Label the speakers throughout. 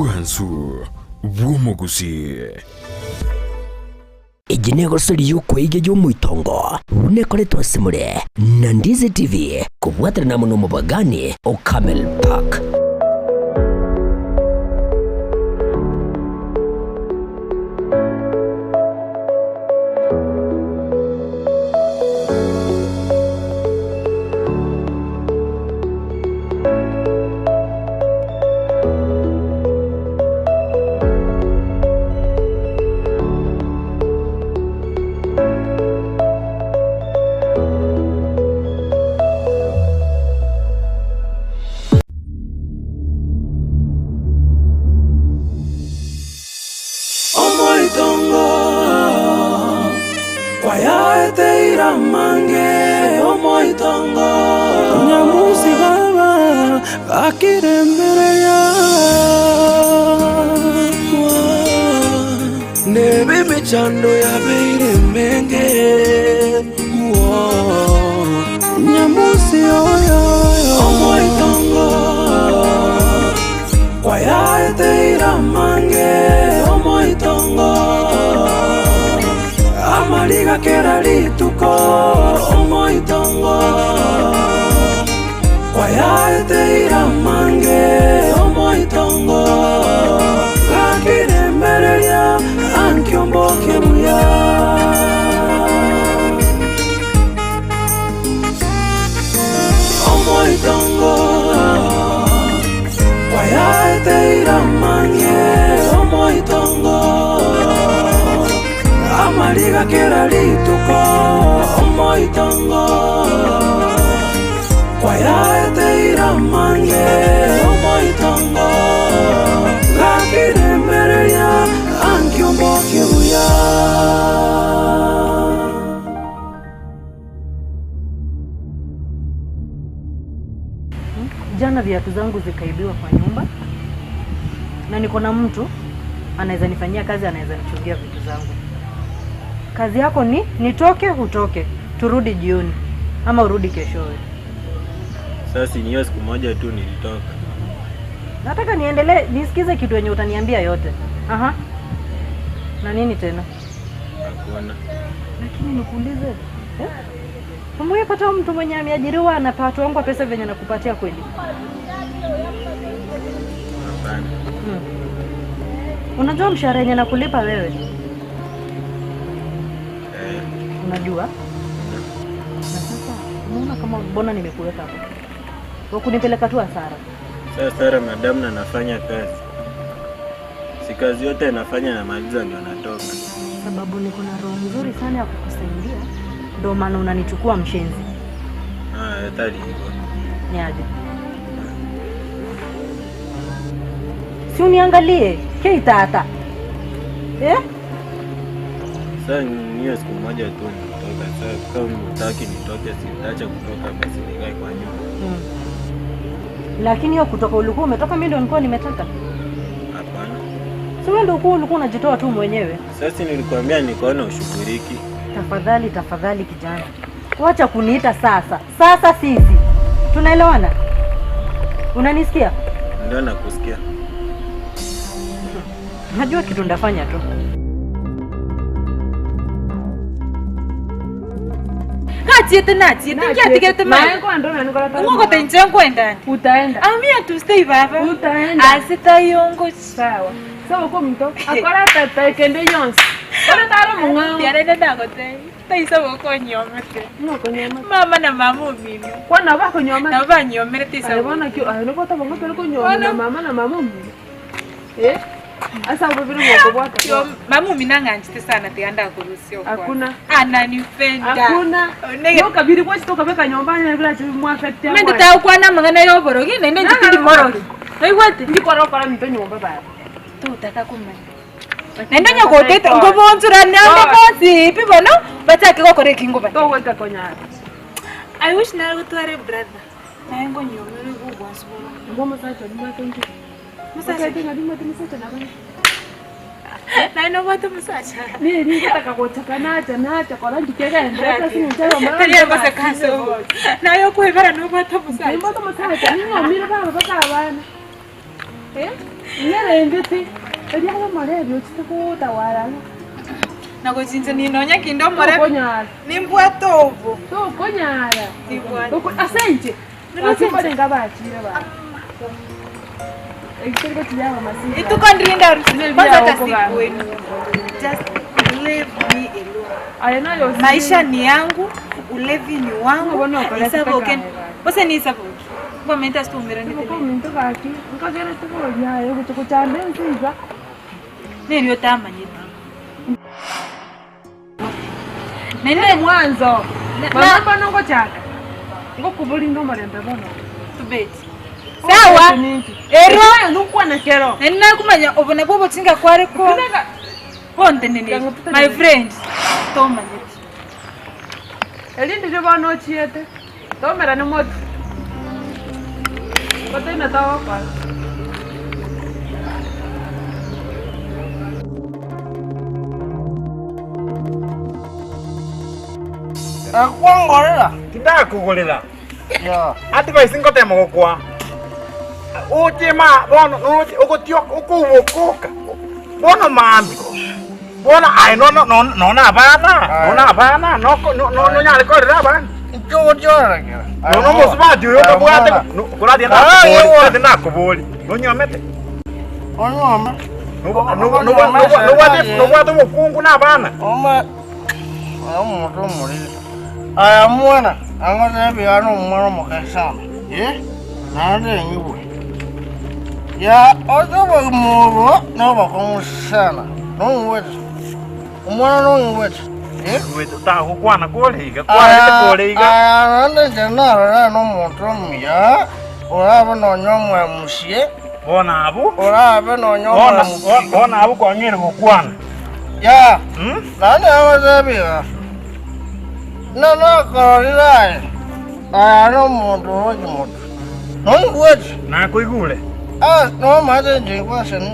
Speaker 1: Bwansu bw'omogusii.
Speaker 2: Eye negosori y'okweiga y'omoitongo buna ekoretwe ase more na Ndizi TV kobwaterana amo n'omobagani o Camel Park.
Speaker 3: Omoitongo kwayaeteire amange, omoitongo. Nyamusi baba gakiremereria. Nebe emechando yabeire emenge. Nyamusi oyo omoitongo kwayaeteire amange omoitongo amariga kera rituko omoitongo kwayaeteire amange omoitongo gakiremereria ankiomboke buya. Omoitongo kwayaeteire amange omoitongo amariga kera rituko omoitongo kwayaeteire amange omoitongo gakiremereria ankiombokie buya.
Speaker 4: Jana viatu zangu zikaibiwa kwa nyumba, na niko na mtu anaweza nifanyia kazi, anaweza nichungia vitu zangu. Kazi yako ni nitoke, utoke, turudi jioni ama urudi keshowe.
Speaker 5: Sasa ni hiyo siku moja tu nilitoka.
Speaker 4: Nataka niendelee nisikize kitu yenye utaniambia yote. Aha. Na nini tena?
Speaker 5: Hakuna.
Speaker 4: Lakini nikuulize, eh? Umewahi mtu mwenye ameajiriwa anapatwangwa pesa venye nakupatia kweli?
Speaker 5: Hapana.
Speaker 4: Hmm. Unajua mshahara yenye nakulipa wewe?
Speaker 5: Eh,
Speaker 4: Unajua? Na sasa unaona kama mbona nimekuweka hapa? Kwa kunipeleka tu hasara.
Speaker 5: sasa Sara, madam na nafanya kazi. Si kazi yote nafanya namaliza ndio natoka.
Speaker 4: Sababu niko na roho nzuri sana ya kukusaidia, ndio maana unanichukua mshenzi.
Speaker 5: Ah, hatari hivyo.
Speaker 4: Ni aje? Si uniangalie keitata eh?
Speaker 5: Sasa ni hiyo siku moja tu nilitoka. Sasa kama hutaki nitoke, sitaacha kutoka basi nikae kwa nyumba.
Speaker 4: Mm. Lakini hiyo kutoka ulikuwa umetoka, mimi ndio nilikuwa nimetaka.
Speaker 5: Hapana.
Speaker 4: Si wewe ndio ulikuwa ulikuwa unajitoa tu mwenyewe.
Speaker 5: Sasa nilikwambia nikaona ushughuliki.
Speaker 4: Tafadhali, tafadhali kijana, wacha kuniita sasa. Sasa sisi tunaelewana, unanisikia?
Speaker 5: Ndio nakusikia.
Speaker 4: Najua kitu ndafanya tu.
Speaker 6: Kachiete nachiete nkiatigete
Speaker 7: Naye kwenda unanikolata.
Speaker 6: Ngoko nje nkwendani.
Speaker 7: Utaenda.
Speaker 6: I'm here to stay baba.
Speaker 7: Utaenda.
Speaker 6: Asitayongo.
Speaker 7: Sawa. Sawa ko mto. Akora tata kende yonse. Kora taro mung'ao.
Speaker 6: Tiarende ndagote. Taisa bokonyomete.
Speaker 7: Ngoko nyoma.
Speaker 6: Mama na mama omino.
Speaker 7: Kwana bako nyoma.
Speaker 6: Nabo banyomere tisa.
Speaker 7: Aye bona kyo aye niko tabongo tore konyoma na mama na mama mu. Eh? Asa ubibiri ngoko bwata.
Speaker 6: Yo mama omino ang'anchete sana tiganda kurusia okwa.
Speaker 7: Hakuna.
Speaker 6: Ananipenda.
Speaker 7: Hakuna.
Speaker 6: Onege.
Speaker 7: Yo kabiri kwa chitoka beka nyomba na bila chibi mwafekte.
Speaker 6: Mende taukwana mang'ana yoborogi naende inche tindi morogi. Noigwete?
Speaker 7: Ndikora okora mito nyomba baba.
Speaker 6: Totaka komanya. Naende onye gotete nkobonchorane ande bonsi pi bono bachake gokora ekingo bari.
Speaker 7: Togweka konyara.
Speaker 6: I wish nagotware brother. Naye nkonyomere igo obwansu bono.
Speaker 7: Ngo musacha nimwate nki.
Speaker 6: Musacha.
Speaker 7: Musacha nimwate musacha nabana.
Speaker 6: Naye nobwate omosacha.
Speaker 7: Neri ngotaka gochaka nacha nacha kora ndikegenda ase eng'encho eyemo
Speaker 6: Tari egoseka ase obobe. Naye okoibera nobwate omosacha.
Speaker 7: Nimbwate omosacha ning'omire baba baka abana. Eh? Nyerendete eria omorebi ochete gotawara
Speaker 6: Nagochincha ninonya kinde omorebi.
Speaker 7: tokonyara
Speaker 6: Nimbwate obo.
Speaker 7: tokonyara
Speaker 6: Nimbwate.
Speaker 7: Ase inche ase mbarenga bachire ba ekiteriko chiyaba masika
Speaker 6: Ituko ndirinda
Speaker 7: Ndio
Speaker 6: kwanza hata
Speaker 7: huko bana.
Speaker 6: si kwenu. Just leave me alone.
Speaker 7: aya nayo
Speaker 6: Maisha ni yangu, ulevi ni wangu.
Speaker 7: Mbona ukoleta
Speaker 6: Isabu
Speaker 7: kaya
Speaker 6: oken. Bose ni isabu. Kwa menta situmira ni
Speaker 7: Ko minto gaki nkagere tukoria ayo gutukuchanda ensiga
Speaker 6: Nini utamanyita.
Speaker 7: nene mwanzo mama pano ngochaka ngokubulinga omorembe bono
Speaker 6: Tubeti. Sawa.
Speaker 7: Ero nukwana kero
Speaker 6: Nina kumanya obona bwo bochinga kwareko.
Speaker 7: Kinaka
Speaker 6: Bonde nini. My friend. Tomanyita.
Speaker 7: erindi ryo bono ochiete tomera ni moti kotaina togokora
Speaker 8: Akwongorera.
Speaker 9: Ndakugurira
Speaker 8: Ya.
Speaker 9: advice ngotema gukwa uchima bono ugutio ukubukuka bono mambi bono ai no no no no na bana no na bana no no no no nyale korera bana
Speaker 8: Nchogochorakera.
Speaker 9: no no musubati uyo tobwate kurathi
Speaker 8: Ah, yewe.
Speaker 9: na nakuburi no nyomete
Speaker 8: Onyoma.
Speaker 9: no no no no bwate mukungu na bana
Speaker 8: Oma. Omuntu omuriri. Aya mwana, angotebi ano omwana omukesana. Ye? Nande engibwe. Ya otoba murwo nobakomusana. Nongwetsa. Omwana nongwetsa. Ye?
Speaker 9: tagukwana kureiga kwarete kureiga
Speaker 8: Aya nande njenarora nomuntu omuya. Orabe nonya omwemusie.
Speaker 9: bona abu
Speaker 8: Orabe nonya
Speaker 9: bona
Speaker 8: omwemusie.
Speaker 9: bona abu kwang'ire gukwana
Speaker 8: Ya.
Speaker 9: Hmm?
Speaker 8: Nani abatebiga nanakororirae aya nomuntu wokimutu nongwetsa
Speaker 9: nakuigure
Speaker 8: nomate njekwasani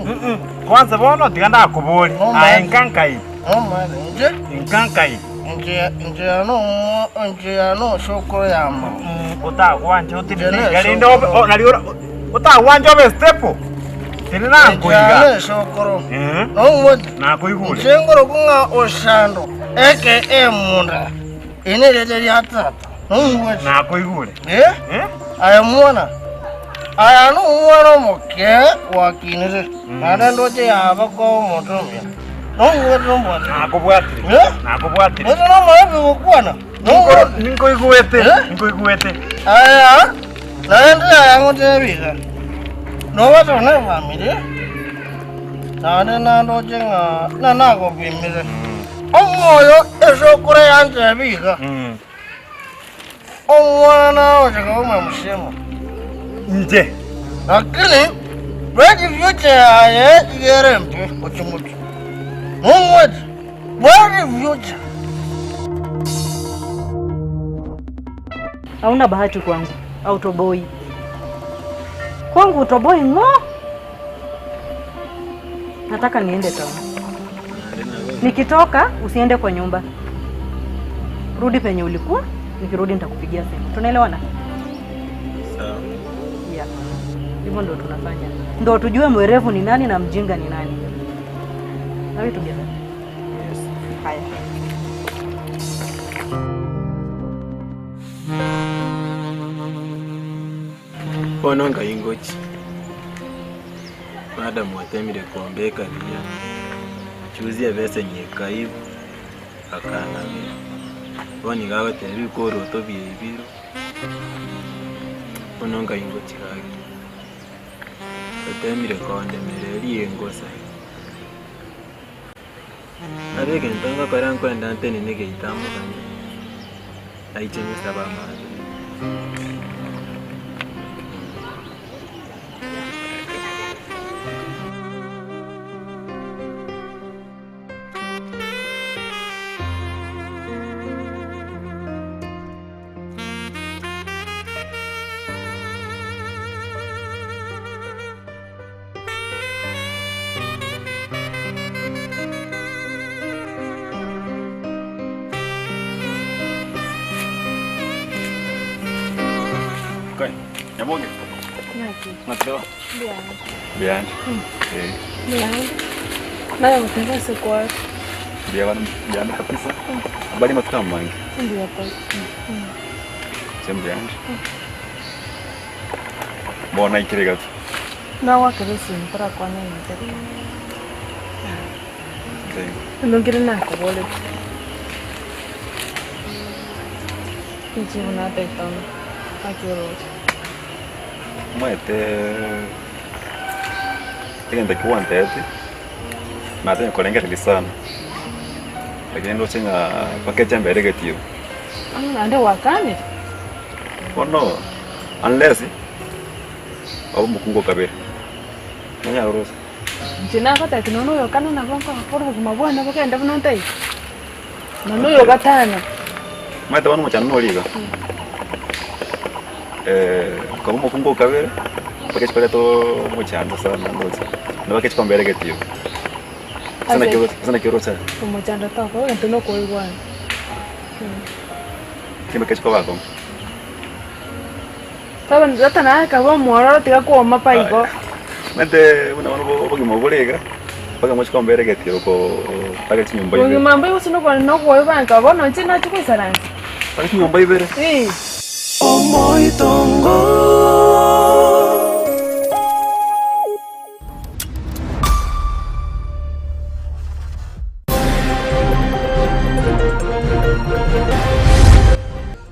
Speaker 9: kwanza bono tiga ndakuburi
Speaker 8: No,
Speaker 9: aye
Speaker 8: man.
Speaker 9: nkankai
Speaker 8: nomate nje
Speaker 9: nkankai
Speaker 8: nje anosokoro yama
Speaker 9: utagwanja
Speaker 8: Njene,
Speaker 9: utirinde
Speaker 8: sokoro.
Speaker 9: utagwanja obe stepo tiri nankuiga
Speaker 8: anesokoro nongwetsa
Speaker 9: nakuigure
Speaker 8: nje ngorokung'a osando eke emunda ine rete lya tata nongwetsa
Speaker 9: nakuigure
Speaker 8: Eh? Aya mwana. Aya no mwana omoke wakinire. Nande ndoche yaba ko omuntu omya. Nongwete ombwate.
Speaker 9: nakubwatire
Speaker 8: Eh?
Speaker 9: nakubwatire
Speaker 8: Nete nomara bigokwana. Nongwete.
Speaker 9: ninkoiguete
Speaker 8: Eh?
Speaker 9: ninkoiguete
Speaker 8: Aya. Naende aya ngotebiga. Nobata ne family. Nande nandoche ng'a nanakopimire. Omwoyo esokore yantebiga. Omwana ochaka omwe mushemo.
Speaker 9: nje
Speaker 8: Lakini bright future yaye yerembe ochimutu. Mumweti bright future.
Speaker 4: Hauna bahati kwangu, autoboi kwangu utoboi ng'o. Nataka niende town. Nikitoka usiende kwa nyumba, rudi penye ulikuwa. Nikirudi nitakupigia simu. Tunaelewana?
Speaker 5: Sawa.
Speaker 4: Yeah. Hivyo ndo tunafanya, ndo tujue mwerevu ni nani na mjinga ni nani. Are we together?
Speaker 5: Yes.
Speaker 4: Haya.
Speaker 5: Bono ngaingochi madam watemire kuombeka ria chuzi ebese nyekaibu akanabira bono igagoteba ebikoroto bieibiro bono ngaingochi gaki otemire kondemera eria engosa abe egento ngokora nkwenda ntenene geitamokania aiche nyesaba amabe.
Speaker 10: Mateo. Mbuya Eh.
Speaker 7: Naye goteba ase kware.
Speaker 10: Mbuya bana mbuya kabisa. Bari matuko amange.
Speaker 7: Mbuya tari.
Speaker 10: Inche mbuya nde. Bono naikire iga tu.
Speaker 7: Nagwakera esimi torakwane egento ekemo. Egento nkere nakoboretie. Richibu natagete ong'e, naki oroche?
Speaker 10: Omanyete egento ekio gwantebetie, natenya korengereria sana, lakini ndoche ng'a mpaka echambere egetibo.
Speaker 7: Naende gwakanire?
Speaker 10: Bono unless obe omokungu o kabere, nonyare oroche.
Speaker 7: Inche nagotebia nonya oyo kane nabo nkogokora obogima bwane bogende buna ntagete, nonya oyo gatano.
Speaker 10: Omanyete bono omochando nore iga, koba omokungu o kabere, mpaka chikoreta omochando sana ndoche, nabo ake chikombera egetiro. Ase naki oroche, ase naki oroche aye?
Speaker 7: Omochando tokoba egento nokoigwana.
Speaker 10: Chimbaka chikoba akong'u.
Speaker 7: Tata naye akaba omwororo tiga kwoma pa igo.
Speaker 10: Omanyete buna bono obogima obo bore iga, mpaka mochie kombera egetiro mpaka chinyomba ibere.
Speaker 7: Obogima mboigo gose nokoebanka bono inche nache goisaransa.
Speaker 10: Mpaka chinyomba ibere.
Speaker 3: Omoitongo.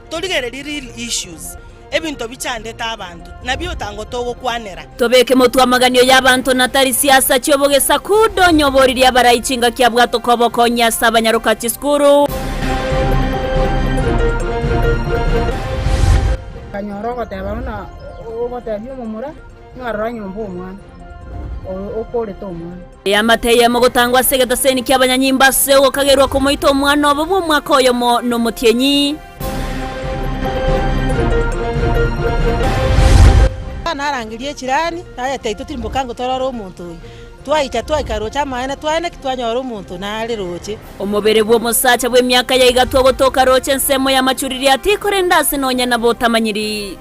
Speaker 11: Torigererie real issues, ebinto bichandete abanto, nabio otango togokwanera.
Speaker 12: Tobeke motwe amaganio y'abanto na tari siasa chi'obogesaku, donya oboririe abarai chingaki abwatoka obokonyi ase abanyaroka chisukuru.
Speaker 13: Nkanyora ogoteba buna ogotebia omomura ng'a rora nyomba omwana, oyo okorete omwana.
Speaker 12: Eamate eyemo gotangwa ase egetaseni ki'abanyanyimbo ase ogokagerwa komoita omwana obo bw'omwaka oyomo nomotienyi.
Speaker 11: Narangeria echirani, nayete intwe tirimboka ango torore omonto oyio. Twaicha twaika roche amaene twaye naki twanyora omonto nare roche.
Speaker 12: Omobere bw'omosacha bw'emiaka ya igatwa ogotoka roche ensemo y'amachuriri ati, korende ase nonya nabo otamanyiri.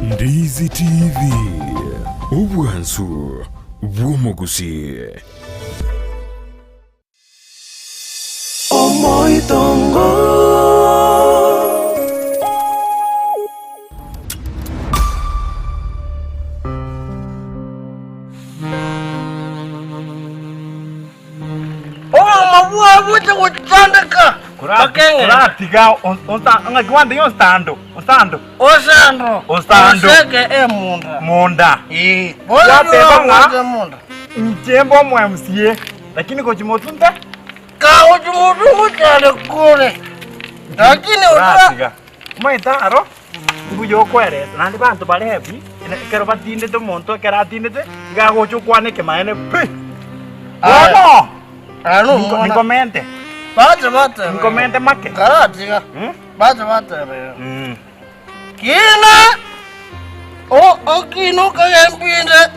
Speaker 1: Ndizi TV, obwansu bw'omogusii.
Speaker 3: Omoitongo.
Speaker 8: Obogima bwao boche gochandeka bakeng'e.
Speaker 9: Koratiga ng'aki gwantebia osando, osando.
Speaker 8: Osando.
Speaker 9: Osando.
Speaker 8: Oseke emunda.
Speaker 9: Munda.
Speaker 8: Ee. Bono
Speaker 9: Gwateba ng'a
Speaker 8: oche munda.
Speaker 9: inche mbe omo MCA lakini gochi motunte.
Speaker 8: Kagochi motu gochare kore. Lakini
Speaker 9: Koratiga. Omanyete aro mbuya okoeresa naende banto bare heavy ekero batindete omonto ekero atindete iga agocha okwana ekemanene pi. Bono ninkomente ninkomente make.
Speaker 8: Karatiga bache batebe kina okina okagembinde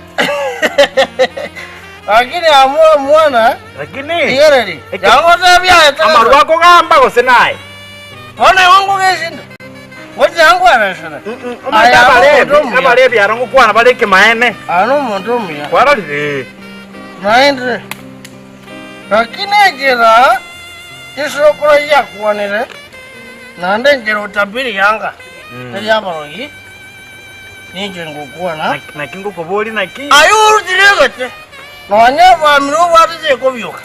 Speaker 8: lakini amua mwana
Speaker 9: lakini
Speaker 8: igereri yangotebia
Speaker 9: amarwa akogamba gose naye
Speaker 8: Bono igo nkogesinde, gochia nkweresere.
Speaker 9: Omanyete abalevi, abalevi aro ngokwana bare ekemaene.
Speaker 8: Aya nomonto omuya.
Speaker 9: Kwarorire?
Speaker 8: Naende, lakini enchera chisokoro chiakwanire, naende enchera otabiri yanga teri abarogi, ninche ngokwana.
Speaker 9: Naki ngokoboria naki?
Speaker 8: Aye orutire egete, nonya efamiri obwate tekobioka.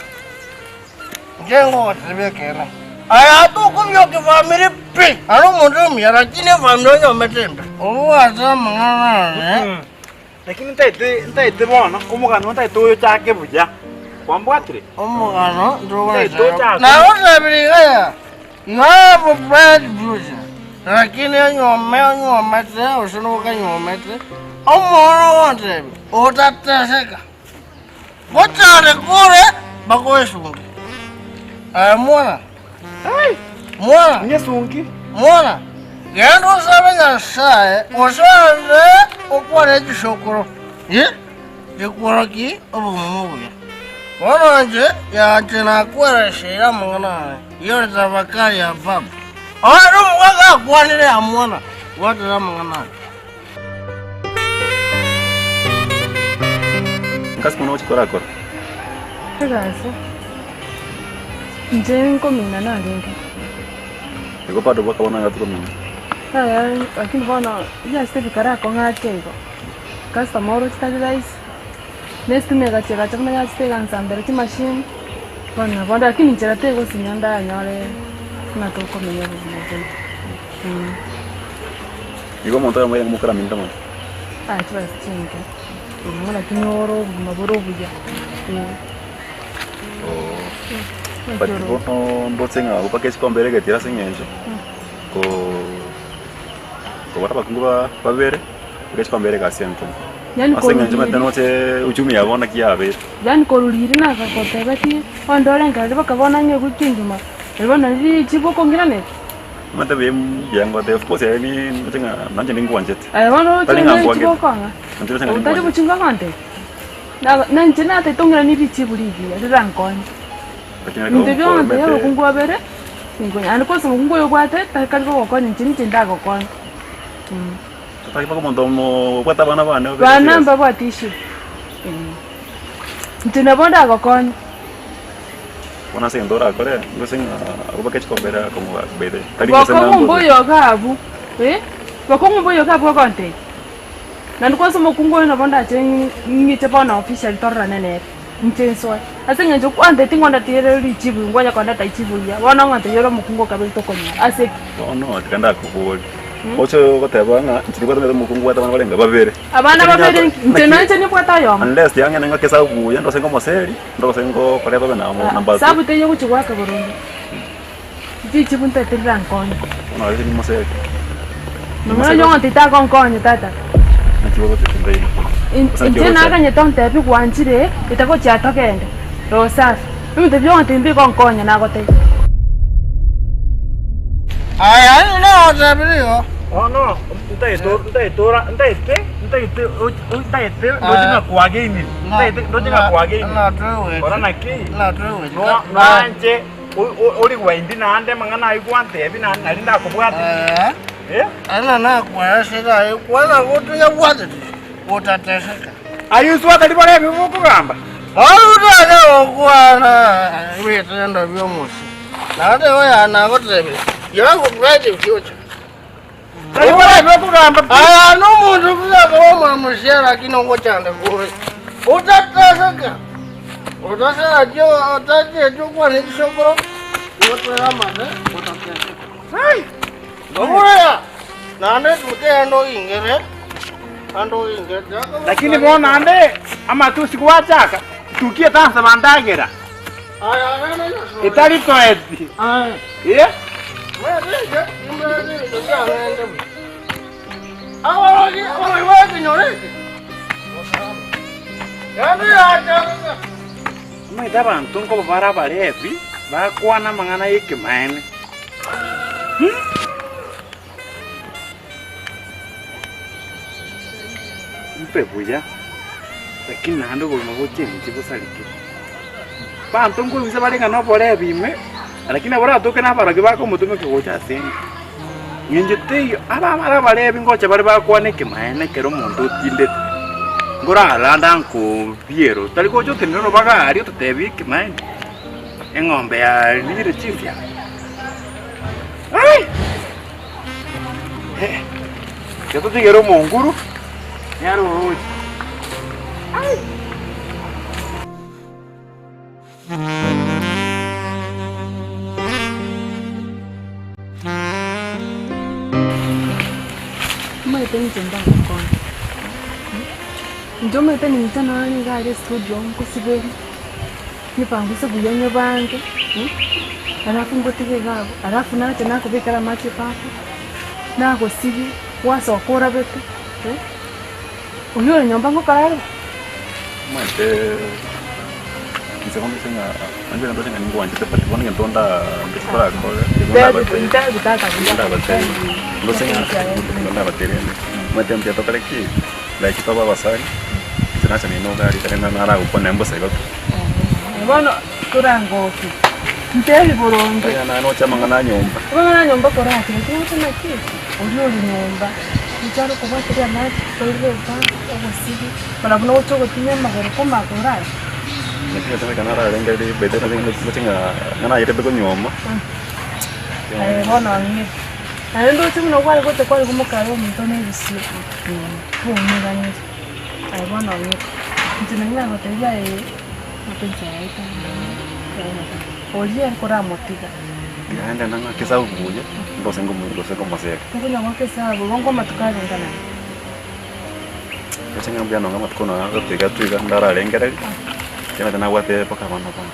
Speaker 8: Inche ngogotebia ekeene, aya tokobioka efamiri pi, are omonto omuya, lakini efamiri onyomete embe. Obwate amang'ana ane.
Speaker 9: Lakini ntaete ntaete bono omogano ntaete oyochake buya. Kwambwatire?
Speaker 8: Omogano
Speaker 9: Ntaete ochake.
Speaker 8: Nagotebirie iga ya, you have a bright future, lakini onyuome onyuomete gose nokanyuomete, omoro ogontebia otateseka. Gochare kore bakoe esungi. Aye mwana, mwana, mwana, genda osabe Nyasaye, osande okwane chisokoro, eh, chikworokie obogima obuya. Bono inche yache nakwereseire amang'ana aya, Hiyo ni tafakari ya baba. Ore omogaka akwanire ya mwana, bwatera amang'ana aya.
Speaker 10: Nkasi mono gochia korakora.
Speaker 7: Egasi, inche nkomina narenge.
Speaker 10: Igo bado bwakaba nagati komina.
Speaker 7: Yaya lakini bono just bikara akong'u ake igo. Customer oroche tari rahisi, na estima egacha egacha buna yachete egansambera chimashini, bono nabo onde lakini nchera tegosinya ndanyore buna tokomenya obogima bwaito.
Speaker 10: Igo omonto oyomo oye mokoraminta mono.
Speaker 7: Aye chibesa chinke, lakini ore obogima bore obuya.
Speaker 10: But bono ndoche ng'a abwo mpaka esikombe ere egetira ase eng'encho, ko kobara abakungu ba babere, mpaka esikombe ere egasi enkong'u.
Speaker 7: Yaani
Speaker 10: Ase eng'encho
Speaker 7: korwa
Speaker 10: omanyete noche uchumi yabo naki yabeire.
Speaker 7: Yaani korwa riria nagagotebetie, onde orengereria mpaka bono ang'e ewiki engima, erio bono riria bokong'iraneria.
Speaker 10: Omanyete buya mbuya ngotebi of course ere ni ndoche ng'a nanche ningwanchete.
Speaker 7: Aye bono oroche
Speaker 10: Tari ng'a
Speaker 7: ng'a
Speaker 10: nkwangete.
Speaker 7: bokong'a,
Speaker 10: Nanche ndoche ng'a
Speaker 7: otari
Speaker 10: ningwanchete.
Speaker 7: bochinga gontebia. Na inche natete ong'iranie richibu rigiya rirankonye.
Speaker 10: Lakini
Speaker 7: Ebinto
Speaker 10: ekero
Speaker 7: bionsi
Speaker 10: omanyete
Speaker 7: obokungu babere, ninkonya. Naende kwansa omokungu oyo obwate, takari gogokonya inche ninche ndagokonye.
Speaker 10: Tari mpaka omonto omo obwate abana bane obeke
Speaker 7: Bana
Speaker 10: serious.
Speaker 7: mbabwate issue. Inche nabo ndagokonye.
Speaker 10: Bono ase egento orakore, gose ng'a abwo bake chikombera akong'u by the way. Tari gose ng'a
Speaker 7: Bokong'u
Speaker 10: mbobe.
Speaker 7: mboyo iga abwo, eh, bokong'u mboyo iga abwo ogontebia. Naende kwansa omokungu oyo nabo ndache ng'iche bono officially tororane nere, inche nsoe. Ase eng'encho kwanteti ng'o ndatigerere richibu ngonya kondeta ichibu riria, bono ng'ontebia ore omokungu okabere tokonyora, ase ki?
Speaker 10: Bono tiga ndakoborie, oche goteba ng'a inche nibwate omanyete omokungu obwate abana barenge babere.
Speaker 7: Abana
Speaker 10: Lakini
Speaker 7: babere
Speaker 10: naki-
Speaker 7: inche nanche nibwate oyomo.
Speaker 10: Unless tiga ng'ende ng'ake esabu buya ndose ngomoseri, ndose ngokoreta obe na number two.
Speaker 7: Sabu teiyo gochia goaka boronge. Richibu ntaete rirankonye.
Speaker 10: Bono aria nimoseri.
Speaker 7: Nomanya oyio ogontebia tagonkonya tata.
Speaker 10: Naki bogotebi ntaino.
Speaker 7: Inche naganyete ontebie gwanchire etagochia togende roho safi. Ebinto bionsi mbigonkonya nagotebia.
Speaker 8: Aya nagotebirie igo.
Speaker 9: Bono ntaete ntaete ora ntaete ntaete ntaete ndoche ng'a kwageinire ntaete ndoche ng'a kwageinire kora naki nanche origwendi naende amang'ana ayio gwantebia naende nari ndakobwate eh.
Speaker 8: Ana nakweresire aye kwana gotoyabwatete gotateseka.
Speaker 9: Aye Yesu atari bare ebi bokogamba.
Speaker 8: Orutane gokwana ebitendo bi'omosie, naende oyo nagotebia, You have a bright future.
Speaker 9: Tari bare ebi okogamba pi.
Speaker 8: Aya nomonto buya akaba omwamusia lakini ogochanda kore. Otateseka. Otasarachia otachieti okwane chisokoro, gotwera amate otateseka. Obuya naende tute ande oingere ande oingere.
Speaker 9: Lakini bono naende amatusi gwachaka, tukia etansaba ndagera. Etari toeti. Eh? Omanyete abanto nkoba bare abarebi, bakwana amang'ana y'ekemanene. Mpe buya, lakini naende obogima bochenche bosareke. Abanto nkoigwa bare ng'a noborebi ime, lakini nabo oratoke na abarogi bakomotomeka gocha ase enka. Ng'encho teiyo, aba abare abarebi ngocha bare bakwane ekemanene ekero omonto otindete, nkoraranda nkobiero, tari gocha otenene orobaga aria ototebi ekemanene, eng'ombe yarire chinsiaga. Ai! Tiga totigere omonguru, nere oroche. Ai!
Speaker 7: Omanyete ninche ndagokonye, inche omanyete ninche nonya niga aria estudio nkosiberia. Nipanguse buya nyebange, alafu ngotige iga abwo, alafu nacha nakobekera amache ebafu, nagosibia, gwasoka orabete, oywo ore nyomba ngokora are bo?
Speaker 10: Omanyete inche bono ase ng'a nainche ndoche ng'a ningwanchete but bono egento nda ntorakore
Speaker 7: Ntebi ntebi tata buya
Speaker 10: ndabatebi ndoche ng'a ndabatebi rende omanyete mbuya tokore ki like tobe abasani inche nacha naende iga aria ekero naragokwane mbosa igo tu.
Speaker 7: Bono torangoke. Ntebi boronge.
Speaker 10: Onye naye noche amang'ana a nyomba.
Speaker 7: Amang'ana a nyomba koratiga togocha naki? Oria ore nyomba, inche are kobwatiria amache, toire etangi, ogosibi, mana buna ogocha ogotinyia amagoro komaka orache.
Speaker 10: Naki gose ekero nararengereria by the time ndoche ng'a ng'a nayerete konyuoma.
Speaker 7: Aye bono ang'e. Naende ndoche buna kware gocha kware komokara omonto na ebisio, kwaumeranire. Aye bono ang'e. Inche nari nagotebia aye, mapenzi yaye oria koramotiga.
Speaker 10: Tiga ngende ng'ake esabu buya, ndose ngomo gose ngomoseka.
Speaker 7: Tokonya goaka esabu, igo nkomatuko arenge naro.
Speaker 10: Roche ng'a mbuya nonye amatuko nonya gotiga tu iga ndararengereria, ekiagera nabwate mpaka abana bane.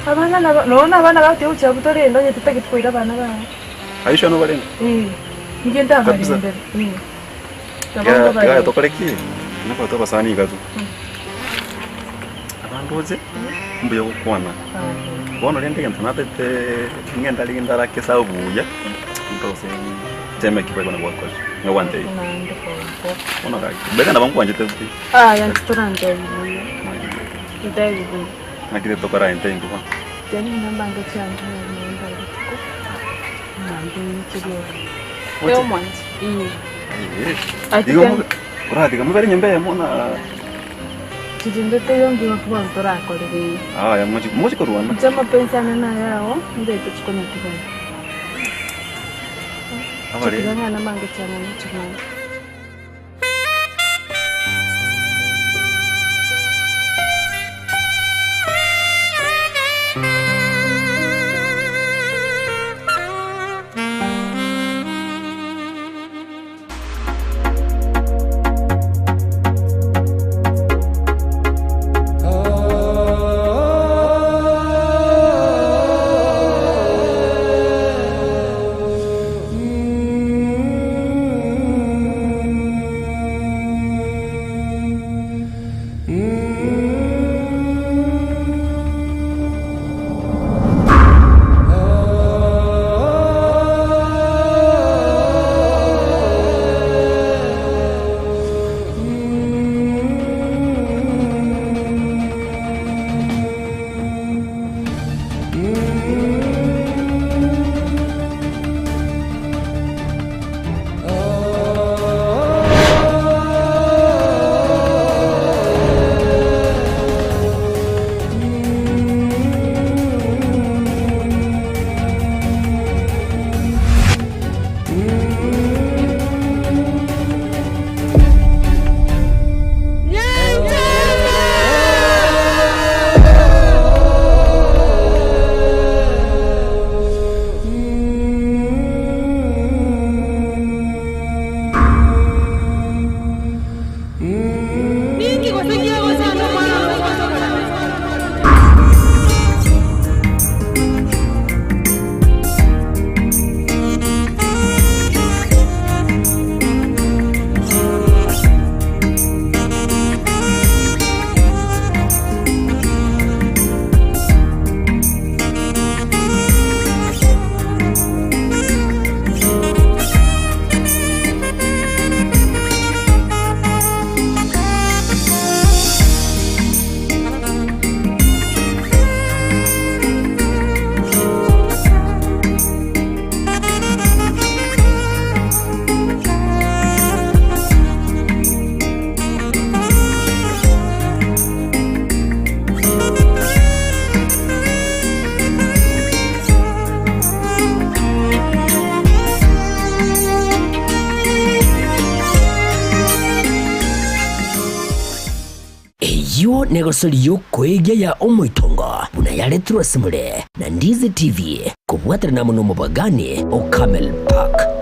Speaker 7: Abana nabo nonya na abana bagotiga gochia abwo torende onye totageti koira abana bago.
Speaker 10: Are sure nobarende?
Speaker 7: Eh, inche
Speaker 10: Kabisa.
Speaker 7: ntabarendere, eh. Nabo
Speaker 10: Tiga tiga
Speaker 7: nkobarenda.
Speaker 10: tokore ki? Nakwete abasani iga tu. Abandoche, mbuya gokwana. Bono rende egento natete ng'ende aria ndarake esabu buya, ndose nteme ki boigo nabo gwakora, nigo gwantebia. Bono gaki, mbere nabo nkwanchete pi.
Speaker 7: Aya inche torantebi buya, ntebi buya.
Speaker 10: Naki rende tokora intwe intwe bono?
Speaker 7: Tari buna mbange chiange nogenda rituko, mambia inche rioka. Oche omwanchi? Ee.
Speaker 10: Igo oratiga mobere nyomba eyemo na.
Speaker 7: Chirende teiyo ngigo bono torakorere iga.
Speaker 10: Aya mochi mochi korwana.
Speaker 7: Inche amapensi ane nayao, ndete chikonya tibari.
Speaker 10: Abare.
Speaker 7: Chitiga ng'a namange chiang'ana chimanye.
Speaker 2: Eyio negosori y'okoegia ya omoitongo buna yaretirwe ase more na Ndizi TV kobwaterana amo nomobagani o Camel Park.